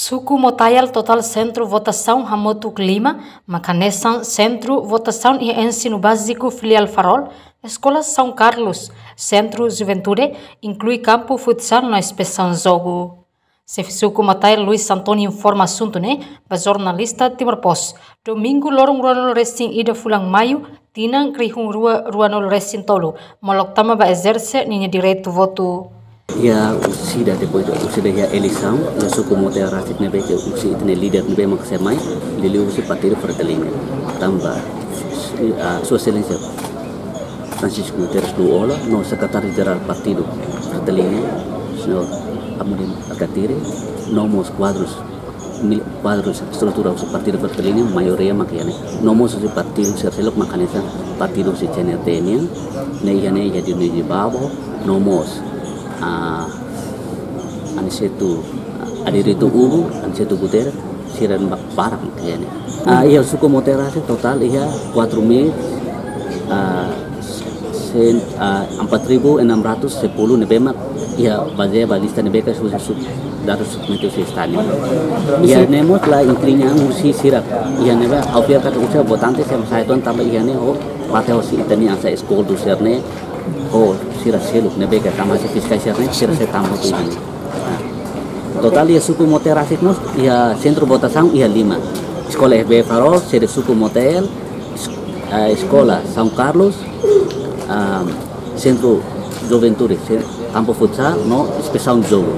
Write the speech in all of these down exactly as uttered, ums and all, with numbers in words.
Suku Motael totál sentru votasaun hamutuk lima, mak hanesan sentru votasaun iha Ensinu Báziku Filiál Farol, Eskola São Carlos, Sentru Juventude, inklui kampu futsal no inspesaun jogu. Xefe Suku Motael Luis António informa asuntu ne'e ba jornalista Timor Post, Domingu loron ruanulu-resin-ida fulan Maiu, tinan rihun rua ruanulu-resin-tolu, molok tama ba ezerse ninia direitu votu. Iha orsida, depois de orsida iha eleisaun, iha Suku Motael rasik ne'ebé ke husi ita-nia líder ne'ebé mak sai mai, liuliu husi Partidu Fretilin. Tanba, ah, Sua Exelénsia Francisco Guterres Lú-Olo, no Sekretáriu Jerál Partidu Fretilin, señór Amodin Alkatiri, no mós kuadrus, mil-, kuadrus estrutura husi Partidu Fretilin, maioria mak iha ne'e. No mós husi partidu sira seluk mak hanesan partidu husi C N R T nian, ne'e iha ne'e iha Dionísio Babo, no mós, ah, Aniceto, ah, Adérito Ubu, Aniceto Guterres, sira ba-, barak mak iha ne'e. Ah, iha Suku Motael rasik totál iha quatro mil, ah, sen-, ah, empat ribu enam ratus sepuluh ne'ebé mak iha bazeia ba lista ne'ebé ke su, su, dadus submete husi STANIL. Iha ne'e mós la inkluí husi sira, iha ne'ebá ha'u fiar katak husi votante sira sai tuan tanba iha ne'e ho parte husi ita-nia ansa eskoldu sira-ne'e, ho sira seluk ne'ebé ke tama husi fiskál sira-ne'e, sira sei tama hotu iha ne'e. Nah, totál iha Suku Motael rasik mós iha sentru votasaun iha lima. Eskola F B Farol, sede Suku Motael, es-, ah, Eskola São Carlos, ah, Sentru Juventude, se-, kampu futsal, no inspesaun jogu.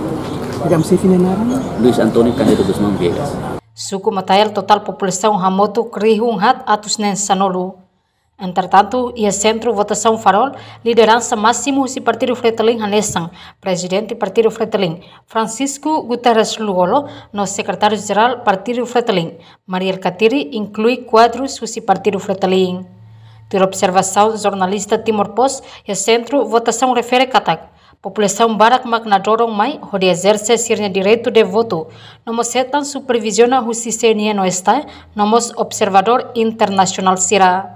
Jam sifine naran? Luis António Cândido Gusmão Viegas. Suku Motael totál populasaun hamutuk rihun haat atus neen sanulu. Entretantu, iha sentru votasaun Farol, lideransa másimu husi Partidu Fretilin hanesan Prezidente Partidu Fretilin, Francisco Guterres Lú-Olo, no Sekretáriu Jerál Partidu Fretilin, Mari Alkatiri, inklui kuadrus husi Partidu Fretilin. Tuir observasaun jornalista Timor Post, iha sentru votasaun refere katak populasaun barak mak nadoron mai hodi ezerse sira-nia direitu de votu, no mós hetan superviziona husi C N I no STAE, no mós observadór internasionál sira.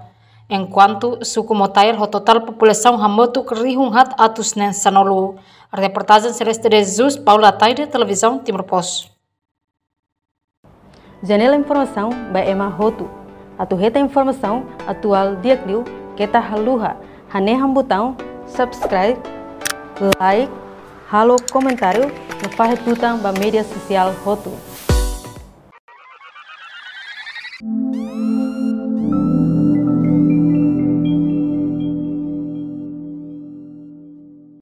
Enkuantu Suku Motael ho totál populasaun hamutuk rihun haat atus neen sanulu. Reportajen Celeste de Jesus, Paula Ataide, Televizaun Timor Post. Janela informasaun ba ema hotu. Atu hetan informasaun atuál di'ak liu, keta haluha hanehan butaun subscribe, like, halo komentáriu, no fahe tutan ba média sosiál hotu.